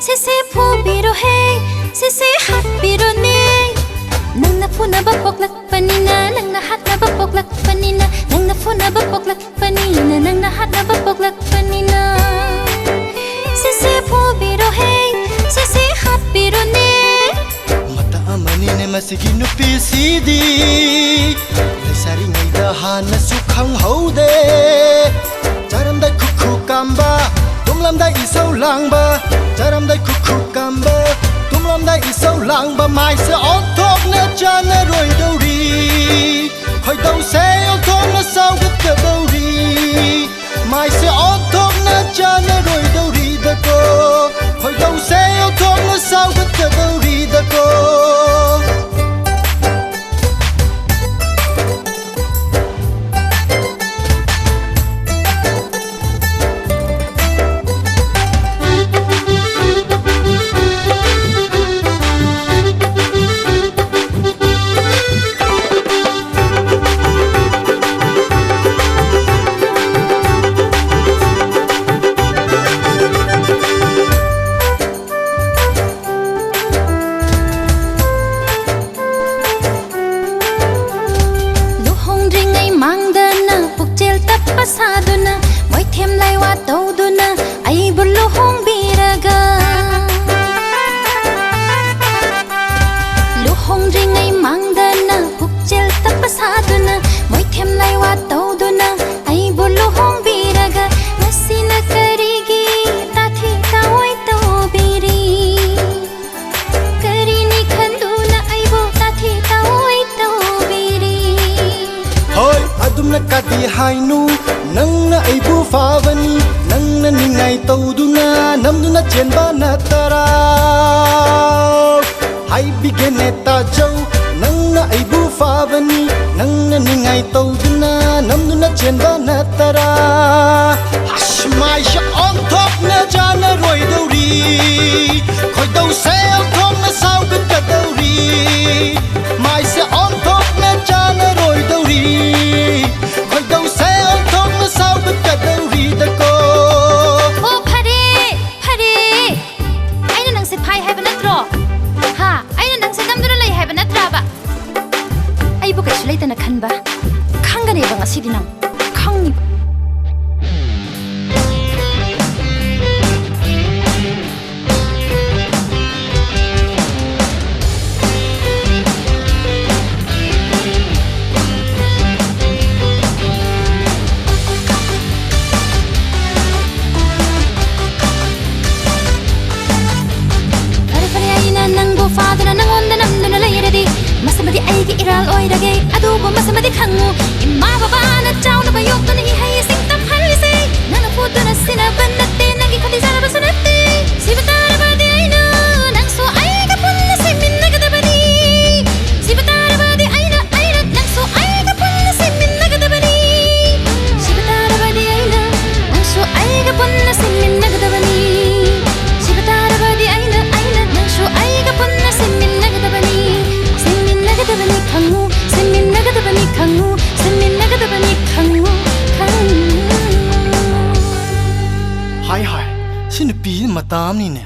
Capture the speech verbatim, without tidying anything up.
ꯁꯤꯁꯦ ꯐꯨꯕꯤꯔꯣꯍꯦ, ꯁꯤꯁꯦ ꯍꯥꯠꯄꯤꯔꯣꯅꯦ꯫ ꯅꯪꯅ ꯐꯨꯅꯕ ꯄꯣꯛꯂꯛꯄꯅꯤꯅ, ꯅꯪꯅ ꯍꯥꯠꯅꯕ ꯄꯣꯛꯂꯛꯄꯅꯤꯅ, ꯅꯪꯅ ꯐꯨꯅꯕ ꯄꯣꯛꯂꯛꯄꯅꯤꯅ, ꯅꯪꯅ ꯍꯥꯠꯅꯕ ꯄꯣꯛꯂꯛꯄꯅꯤꯅ꯫ ꯁꯤꯁꯦ ꯐꯨꯕꯤꯔꯣꯍꯦ, ꯁꯤꯁꯦ ꯍꯥꯠꯄꯤꯔꯣꯅꯦ꯫ ꯃꯇꯥ ꯑꯃꯅꯤꯅꯦ ꯃꯁꯤꯒꯤ ꯅꯨꯄꯤꯁꯤꯗꯤ꯫ ꯂꯩꯁꯥꯔꯤꯉꯩꯗ ꯍꯥꯟꯅꯁꯨ ꯈꯪꯍꯧꯗꯦ꯫ ꯆꯥꯔꯝꯗꯥꯏ ꯈꯨꯈꯨ ꯀꯥꯝꯕ, ꯇꯨꯝꯂꯝꯗꯥꯏ ꯏꯁꯧ ꯂꯥꯡꯕ꯫ ꯆꯥꯔꯝꯗꯥꯏ ꯈꯨꯈꯨ ꯀꯥꯝꯕ, ꯇꯨꯝꯂꯝꯗꯥꯏ ꯏꯁꯧ ꯂꯥꯡꯕ꯫ ꯃꯥꯏꯁꯦ ꯑꯣꯟꯊꯣꯛꯅ ꯆꯥꯟꯅꯔꯣꯏꯗꯧꯔꯤ꯫ ꯈꯣꯏꯗꯧꯁꯦ ꯑꯣꯟꯊꯣꯛꯅ ꯁꯥꯎꯒꯠꯀꯗꯧꯔꯤ꯫ ꯃꯥꯏꯁꯦ ꯑꯣꯟꯊꯣꯛꯅ ꯆꯥꯟꯅꯔꯣꯏꯗꯧꯔꯤꯗꯀꯣ꯫ ꯈꯣꯏꯗꯧꯁꯦ ꯑꯣꯟꯊꯣꯛꯅ ꯁꯥꯎꯒꯠꯀꯗꯧꯔꯤꯗꯀꯣ꯫ ꯂꯨꯍꯣꯡꯗ꯭ꯔꯤꯉꯩ ꯃꯥꯡꯗꯅ ꯄꯨꯛꯆꯦꯜ ꯇꯞꯄ ꯁꯥꯗꯨꯅ, ꯃꯣꯏꯊꯦꯝ ꯂꯥꯏꯋꯥ ꯇꯧꯗꯨꯅ ꯑꯩꯕꯨ ꯂꯨꯍꯣꯡꯕꯤꯔꯒ꯫ ꯂꯨꯍꯣꯡꯗ꯭ꯔꯤꯉꯩ ꯃꯥꯡꯗꯅ ꯄꯨꯛꯆꯦꯜ ꯇꯞꯄ ꯁꯥꯗꯨꯅ, ꯃꯣꯏꯊꯦꯝ ꯂꯥꯏꯋꯥ ꯇꯧꯗꯨꯅ ꯑꯩꯕꯨ ꯂꯨꯍꯣꯡꯕꯤꯔꯒ, ꯉꯁꯤꯅ ꯀꯔꯤꯒꯤ ꯇꯥꯊꯤ ꯇꯥꯑꯣꯏ ꯇꯧꯕꯤꯔꯤ? ꯀꯔꯤꯅꯤ ꯈꯟꯗꯨꯅ ꯑꯩꯕꯨ ꯇꯥꯊꯤ ꯇꯥꯑꯣꯏ ꯇꯧꯕꯤꯔꯤ? ꯍꯣꯏ, ꯑꯗꯨꯝꯅ ꯀꯥꯗꯤ ꯍꯥꯏꯅꯨ, ꯅꯪꯅ ꯑꯩꯕꯨ ꯐꯥꯕꯅꯤ, ꯅꯪꯅ ꯅꯤꯡꯉꯥꯏ ꯇꯧꯗꯨꯅ ꯅꯝꯗꯨꯅ ꯆꯦꯟꯕ ꯅꯠꯇꯔꯥ? ꯍꯥꯏꯕꯤꯒꯦꯅꯦ ꯇꯥꯖꯧ, ꯅꯪꯅ ꯑꯩꯕꯨ ꯐꯥꯕꯅꯤ, ꯅꯪꯅ ꯅꯤꯡꯉꯥꯏ ꯇꯧꯗꯨꯅ ꯅꯝꯗꯨꯅ ꯆꯦꯟꯕ ꯅꯠꯇꯔꯥ? ꯑꯁ, ꯃꯥꯏꯁꯦ ꯑꯣꯟꯊꯣꯛꯅ ꯆꯥꯟꯅꯔꯣꯏꯗꯧꯔꯤ, ꯈꯣꯏꯗꯧꯁꯦ ꯑꯣꯟꯊꯣꯛꯅ ꯁꯥꯎꯒꯠꯀꯗꯧꯔꯤ, ꯃꯥꯏꯁꯦ ꯑꯣꯟꯊꯣꯛꯅ ꯆꯥꯟꯅꯔꯣꯏꯗꯧꯔꯤ, ꯈꯣꯏꯗꯧꯁꯦ ꯑꯣꯟꯊꯣꯛꯅ ꯁꯥꯎꯒꯠꯀꯗꯧꯔꯤꯗꯀꯣ꯫ ꯑꯣ, ꯐꯔꯦ, ꯐꯔꯦ꯫ ꯑꯣꯏꯔꯒꯦ ꯑꯗꯨꯕꯨ ꯃꯁꯤꯃꯗꯤ ꯈꯪꯉꯨ, ꯏꯃꯥ ꯕꯕꯥꯅ ꯆꯥꯎꯅꯕ ꯌꯣꯛꯇꯨꯅ ꯏꯍꯩ ꯏꯁꯤꯡ ꯇꯝꯍꯜꯂꯤꯁꯦ ꯅꯪꯅ ꯐꯨꯠꯇꯨꯅ ꯁꯤꯟꯅꯕ ꯅꯠꯇꯦ, ꯅꯪꯒꯤ ꯈꯨꯗꯤ ꯆꯥꯔꯕꯁꯨ ꯅꯠꯇꯦ꯫ ꯁꯤꯕ ꯇꯥꯔꯕꯗꯤ ꯑꯩꯅ ꯅꯪꯁꯨ ꯑꯩꯒ ꯄꯨꯟꯅ ꯁꯤꯃꯤꯟꯅꯒꯗꯕꯅꯤ꯫ ꯁꯤꯕ ꯇꯥꯔꯕꯗꯤ ꯑꯩꯅ, ꯑꯩꯅ ꯅꯪꯁꯨ ꯑꯩꯒ ꯄꯨꯟꯅ ꯁꯤꯃꯤꯟꯅꯒꯗꯕꯅꯤ꯫ ꯁꯤꯕ ꯇꯥꯔꯕꯗꯤ ꯑꯩꯅ ꯅꯪꯁꯨ ꯑꯩꯒ ꯄꯨꯟꯅ ꯁꯤꯃꯤꯟꯅꯒꯗꯕꯅꯤ꯫ ꯁꯤꯕ ꯇꯥꯔꯕꯗꯤ ꯑꯩꯅ, ꯑꯩꯅ ꯅꯪꯁꯨ ꯑꯩꯒ ꯄꯨꯟꯅ ꯁꯤꯃꯤꯟꯅꯒꯗꯕꯅꯤ꯫ ꯁꯤꯃꯤꯟꯅꯒꯗꯕꯅꯤ ꯈꯪꯉꯨ, ꯁꯤꯃꯤꯟꯅꯒꯗꯕꯅꯤ ꯈꯪꯉꯨ, ꯁꯤꯃꯤꯟꯅꯒꯗꯕꯅꯤ ꯈꯪꯉꯨ, ꯈꯪꯉꯨ꯫ ꯍꯥꯏ ꯍꯥꯏ, ꯁꯤ ꯅꯨꯄꯤꯁꯤ ꯃꯇꯥ ꯑꯃꯅꯤꯅꯦ꯫